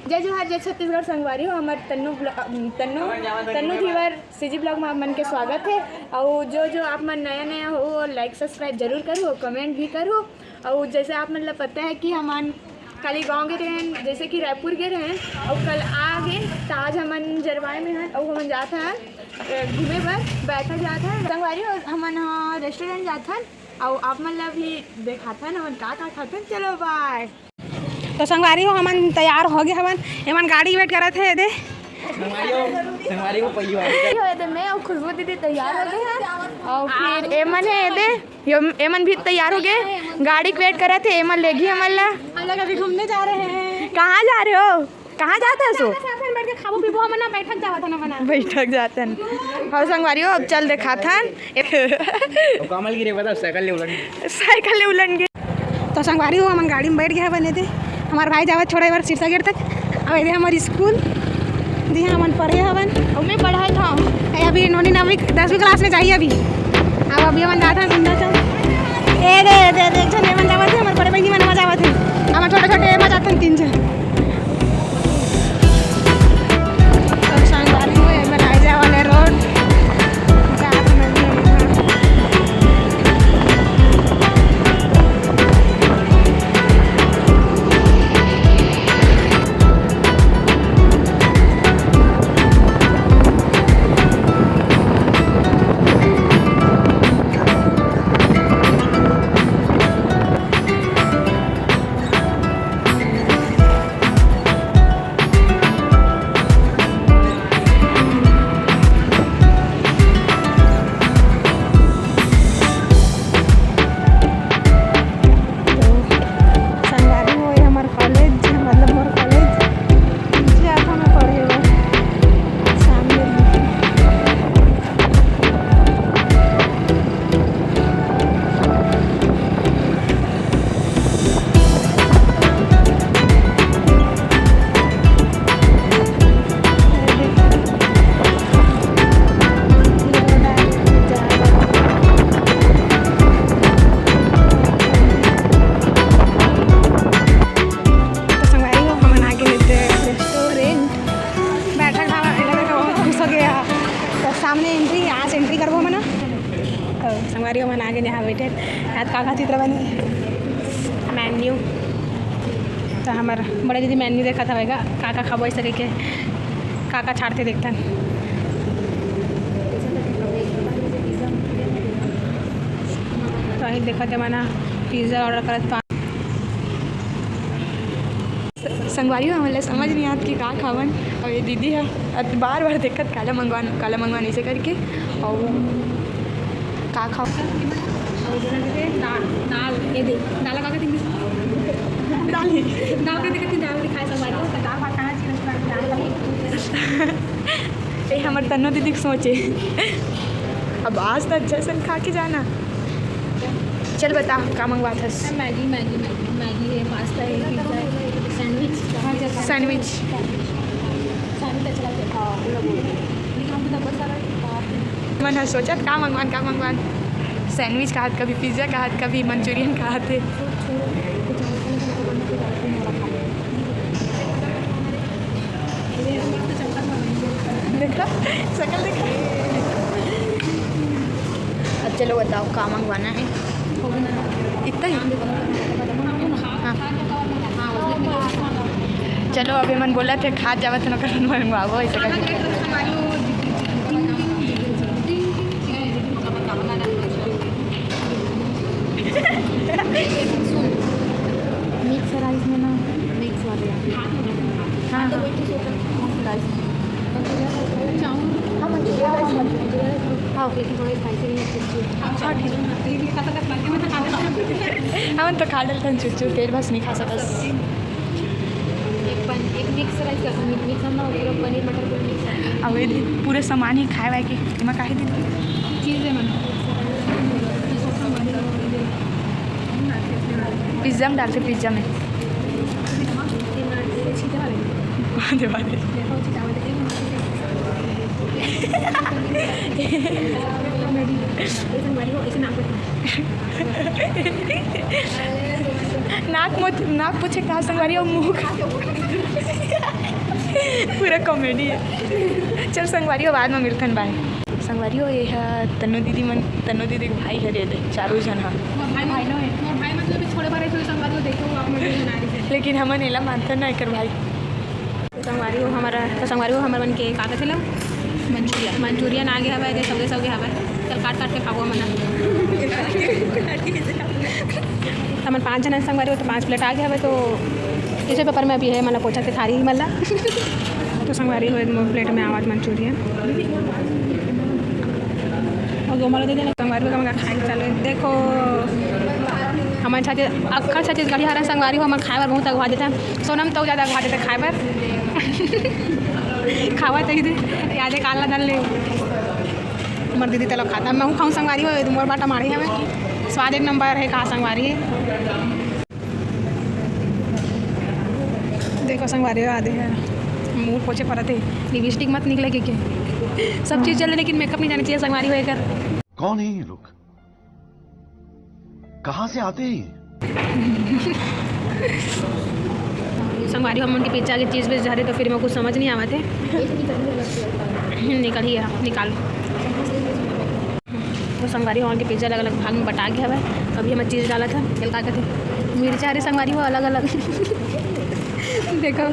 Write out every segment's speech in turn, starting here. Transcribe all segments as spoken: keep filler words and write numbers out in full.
जय जोहार, जय छत्तीसगढ़ संगवारी हो। हमर तन्नू ब्लॉ-, तन्नू, तन्नू धीवर सीजी ब्लॉग में आप मन के स्वागत है। और जो जो आप मन नया नया हो, लाइक सब्सक्राइब जरूर करो, कमेंट भी करो। और जैसे आप मन ला पता है कि हमन खाली गाँव गए रहेन, जैसे कि रायपुर गए रहेन, और कल आ गए, तो आज हमन जरवाए में हन, और हमन जात हन, अ, घूमे बर बैठक जात हन संगवारी, और हमन ह रेस्टोरेंट जात हन, और आप मन ला भी देखाथन हमन का का खाथन। चलो बाय। तो संगवारी हो, हमन तैयार हो गए हवन, एमन गाड़ी वेट करत हे दे। संगवारी हो, संगवारी हो, पहिली बार। ये होए दे, मैं और खुशबू दीदी तैयार हो गए हैं, और फिर एमन है दे, यो, एमन भी तैयार हो गए, गाड़ी के वेट करत हे, एमन लेगी हमन ला। हम लोग अभी घूमने जा रहे हैं। कहाँ जा रहे हो? कहाँ जात हस? साथ में बैठ के खाबो पीबो, हमन ना बैठक जावत हन, हमन ना। बैठक जात हन। हाँ संगवारी हो, अब चल देखाथन। वो कमल गिरे बता, साइकिल ले उलट गए। साइकिल ले उलट गए। तो संगवारी हो, हमन गाड़ी में बैठ गए हवन एदे। हमार भाई जावत छोड़े बर सिरसा गेट तक। अब एदे हमर स्कूल, जिहाँ हमन पढ़े हवन। और मैं पढ़त हूँ। ए, अभी नौवीं, नवीं, दसवीं क्लास में जाही अभी। अब अभी हमन जात हन विंध्याचल। ए दे, ए दे, ए दे, एक झन एमन जावत हे, हमर बड़े बहिनी मन एमा जावत हे। हमन छोटे छोटे एमा जात हन तीन झन। अब संगवारी हो, एमन आए जाए वाले रोड। जात हन अभी हम। तो संगवारी हो, ये हमर कॉलेज, मतलब मोर कॉलेज, जे आता मैं पढ़े बर सामने। तो संगवारी हो, हमन आगे लेते रेस्टोरेंट। बैठक ढाबा, एला देखो, बहुत खुश हो गया। तो सामने एंट्री, यहाँ से एंट्री करबो हमन। तो संगवारी हो, हमन आगे यहाँ बैठे। यहाँ का का चित्र बनी, मेन्यू। तो हमर बड़े दीदी मेन्यू देखत हवे गा, का का खाबो ऐसे कहिके, का का छाड़थे देखथन। तो अभी देखत हे मना पिज्जा ऑर्डर करत पा। संगवारी हो, हमन ला समझ नहीं आत कि का खावन। और ये दीदी ह अत-, बार बार देखत काला मंगवान, काला मंगवान ऐसे करके। और का खाओ? दाल, दाल, ये दे, दाल लगा के दे। दाल ही। दाल के देखत ही दाल दिखाए संगवारी हो, तो दाल भात खाना चाहिए, दाल का। ये हमर तन्नो दीदी के सोच हे। अब आज तो अच्छा से खा के जाना। चल बता, का मंगवात हस? मैगी, मैगी, मैगी, मैगी है, पास्ता है, पिज्जा है, सैंडविच। सैंडविच। सैंडविच अच्छा लगता है। हाँ, वो लोग बोलते हैं। लेकिन हमको तो बहुत सारा मन ह सोचत, का मंगवान, का मंगवान? सैंडविच खात, कभी पिज्जा खात, कभी मंचूरियन खात हे। देखा, शकल देखा। अब चलो बताओ, का मंगवाना है? इतना ही? हाँ। चलो, अभी मन बोलत हे, खात जावत हे, ओकर मन मंगवाबो, ऐसे करके। मिक्स राइस में ना, मिक्स वाले। हाँ, हाँ। हाँ, लेकिन थोड़े स्पाइसी नहीं है, अच्छे। हाँ, ठीक है। हमन तो खा डलथन चुरचुर, तेल बस नहीं खा सकस। एक पन-, एक मिक्स राइस कर, मि-, मिक्स हम ना, पूरा पनीर मटर पूरा मिक्स कर। अब ये दे, पूरे सामान ही खाए वाए के, एमा काहे दे? चीज़ है मन। पिज्जा में डालते, पिज्जा में। वादे, वादे। नाक मोच-, नाक पूछे कहाँ संगवारी हो, मुँह कहाँ? पूरा comedy हे। चल संगवारी हो, बाद में मिलथन, bye। संगवारी हो, ये ह तन्नू दीदी मन, तन्नू दीदी के भाई हरे दे, चारों झन ह। मोर भाई, भाई नो हे। मोर भाई मतलब छोड़े बर हे, तो संगवारी हो, देखो आप मन बना रही है। लेकिन हमन एला मानथन ना, एकर भाई। तो संगवारी हो हमर, तो संगवारी हो हमर मन के का कथे ला? मंचूरियन। मंचूरियन आ गया हवय, दे सौगे सौगे हवय। चल काट काट के खाबो हमन। हमन पाँच झन हन संगवारी हो, तो पाँच plate आ गया हवय, तो इसे paper में अभी हे, मतलब पोछा के थारी ही मल्ला। तो संगवारी हो, एक मोर plate में आवत मंचूरियन। और दो मला दे देना, संगवारी हो, हमन खाए के चालू हे। देखो, हमन छाती, अक्खर छत्तीसगढ़ी हरन संगवारी हो, हमन खाए बर बहुत अगवा देथन। सोनम तो ज्यादा अगवा देथे खाए बर। खावत ही दे, यादे काला दल ले। हमर दीदी तलो खाता, मैं हूँ खाऊँ संगवारी हो, ये तो मोर बाटा मारी हवे। स्वाद एक नंबर हे, कहा संगवारी हे। देखो संगवारी हो, आदे हे, मुंह पोछे परत हे, लिपस्टिक मत निकले के, के। सब चीज चले, लेकिन makeup नहीं जाना चाहिए संगवारी हो एकर। कौन है ये लोग? कहाँ से आते हैं ये? संगवारी हो, हमन के पिज्जा के चीज बेच जा रहे, तो फिर में कुछ समझ नहीं आवत हे। निकल ही, निकाल। तो संगवारी हो, हमन के पिज्जा अलग-अलग भाग में बटा गे हवय। अभी हमन चीज डालत हन। एला का कथे? मिर्चा हरे संगवारी हो, अलग-अलग। देखो,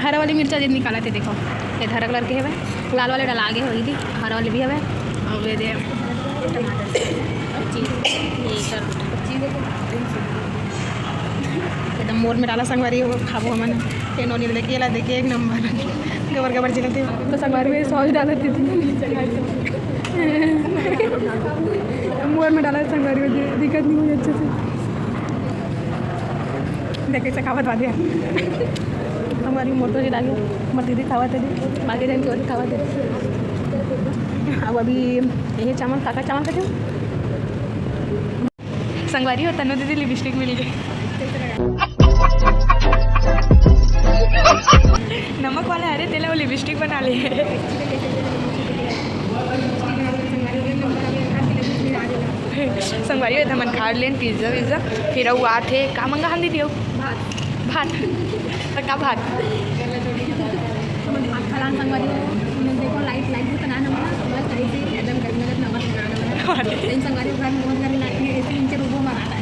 हरा वाली मिर्चा जे निकालत हे, देखो, ये हरा colour के हवय, लाल वाले डला गे हवय दीदी, हरा वाले भी हवय, और ये दे टमाटर, चीज, ये सब। एकदम मोर में डाला संगवारी हो, खाबो हमन। ए नोनी लेके एला देखे एक नंबर। गबर गबर चिल्लाथे। तो संगवारी में सॉस डालत हे। मोर में डाला संगवारी हो, दे-, दिखत नहीं मुझे अच्छे से। देख कैसे खावत बादे। संगवारी मोर तो लागे, मोर दीदी खावत हे, बाकी जन के खावत हे। अब अभी ये चावल, काका चावल खाते हो? संगवारी हो, तन्नू दीदी लिपस्टिक मिल गे। नमक वाला हरे, तेला वो लिपस्टिक बना ले। संगवारी हो, हमन खा लेन पिज्जा विज्जा, फिर अउ आथे, का मंगा हन दीदी अउ? भात। त का भात? हमन भात खा लान संगवारी हो, हमन देखो लाइट, लाइट भी तना नमन, बस ऐसे ही एकदम गर्मी लगत नमन लगा नमन। अरे। लेकिन संगवारी हो, घर में बहुत गर्मी लगती है, ऐसे नीचे रुको मरा था।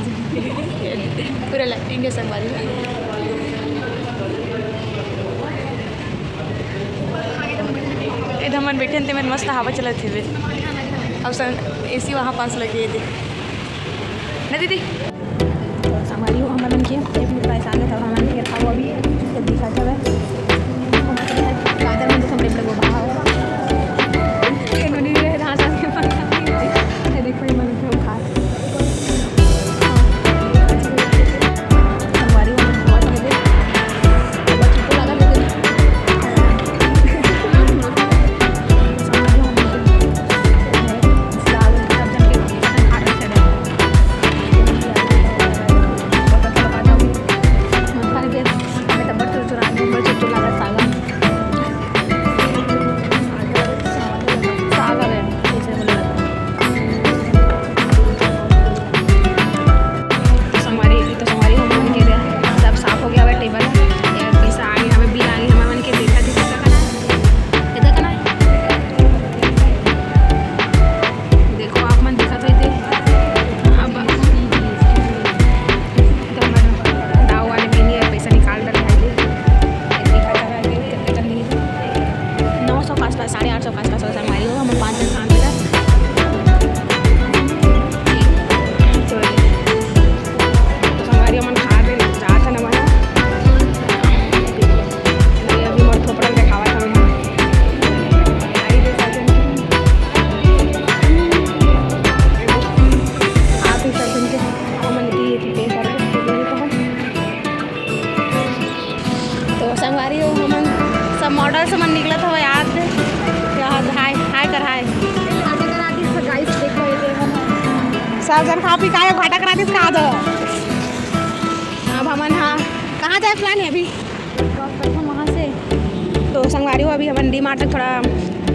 पूरा lighting है संगवारी हो। ए हमन बैठे हन, ते में मस्त हवा चलत हेवे। अब संग AC वहाँ पास लगे हे दे। ना दीदी? संगवारी हो हमर मन के, एक मिनट परेशान है, तब हमन के खाओ अभी, तो दिखा जावे। गाजर मन तो सब लेट लगो भाव। ये नोनी रे, रात रात के पंखा। ये देखो, ये मन के खा। संगवारी हो बहुत मजे। बहुत चिपको लगा लेकिन। तो संगवारी, तो संगवारी हो मन के दे, सब साफ हो गया हवे टेबल। ये पैसा आ गया हवे, बिल आ गया हवे, मन के देखा दिखा का ना, ये देखा ना। देखो आप मन दिखत होई ते। अब तो हमर दाव वाले भी नहीं है, पैसा निकाल डर भाई दे। ये देखा कर रहा है, कितने कर लिए? नौ सौ के आसपास, साढ़े आठ सौ के आसपास हो संगवारी हो, हम पाँच जन खान मिला। तो संगवारी हमन खा दे, जात है ना मना। ये अभी मोर थोपड़ा में देखावत हवे हम। आई दे साजन के। आप ही साजन के। हमन की ये थी, ये सारे। तो संगवारी हो, हमन सब model से मन निकलत हवे याद। याद, हाय, हाय कर, हाय। घाटा करा दिस, guys, देखो ये देखो। सब जन खा पी के आयो, घाटा करा दिस, खा दो। अब हमन, हाँ, कहाँ जाए plan है अभी? वहाँ से। तो संगवारी हो, अभी हमन D Mart तक थोड़ा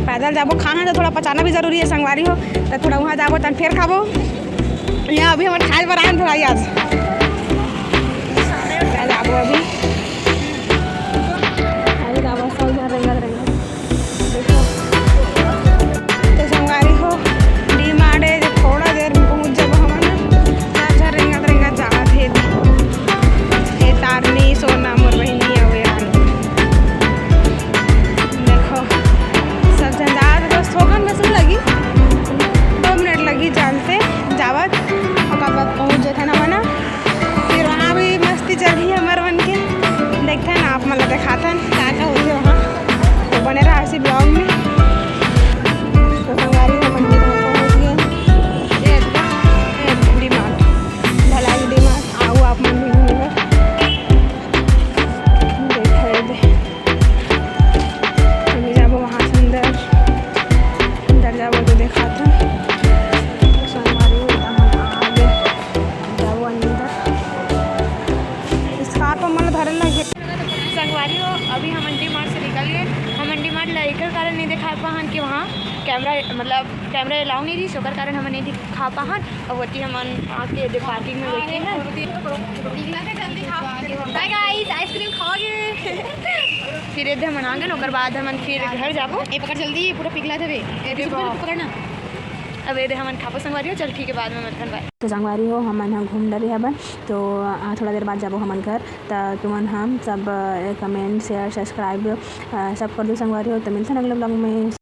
पैदल जाबो। खाना तो थोड़ा पचाना भी जरूरी है संगवारी हो, तो थोड़ा वहाँ जाबो, तन फिर खाबो। यहाँ अभी हमर खाए बर आए हैं थोड़ा आज। आ जाबो अभी। अभी जाबो मतलब दिखाथन का का होथे वहाँ, तो बने रहा इसी vlog में। तो संगवारी हो, मंडी में पहुँच गए। ये देखो, ये D Mart, भलाई D Mart, आओ आप मन भी घूमे बर। देखा ये दे, चले जाबो वहाँ से अंदर, अंदर जाबो तो दिखाथन। तो संगवारी हो, हम आ गए, जाबो अंदर। Scarf हमन ला धरे लगे। संगवारी हो, अभी हमन D Mart से निकल गए। हमन D Mart ला एकर कारण नहीं दिखा पाहन कि वहाँ camera, मतलब camera allow नहीं रहिस, ओकर कारण हमन नहीं दिखा पाहन। अब ओती हमन आके दे parking में बैठे हैं। Bye guys, ice cream खाओगे? फिर एदे हमन आ गए, ओकर बाद हमन फिर घर जाबो। ए पकड़ जल्दी, ये पूरा पिघला देवे। ए, बिस्कुट पकड़ ना। अब एदे हमन खाबो संगवारी हो, चल ठीक है, बाद में मिलथन, bye। तो संगवारी हो, हमन ह घूम डरे हबन, तो आ, थोड़ा देर बाद जाबो हमन घर। त तुमन हम सब comment, share, subscribe सब कर दो संगवारी हो। तो मिलथन अगले vlog में।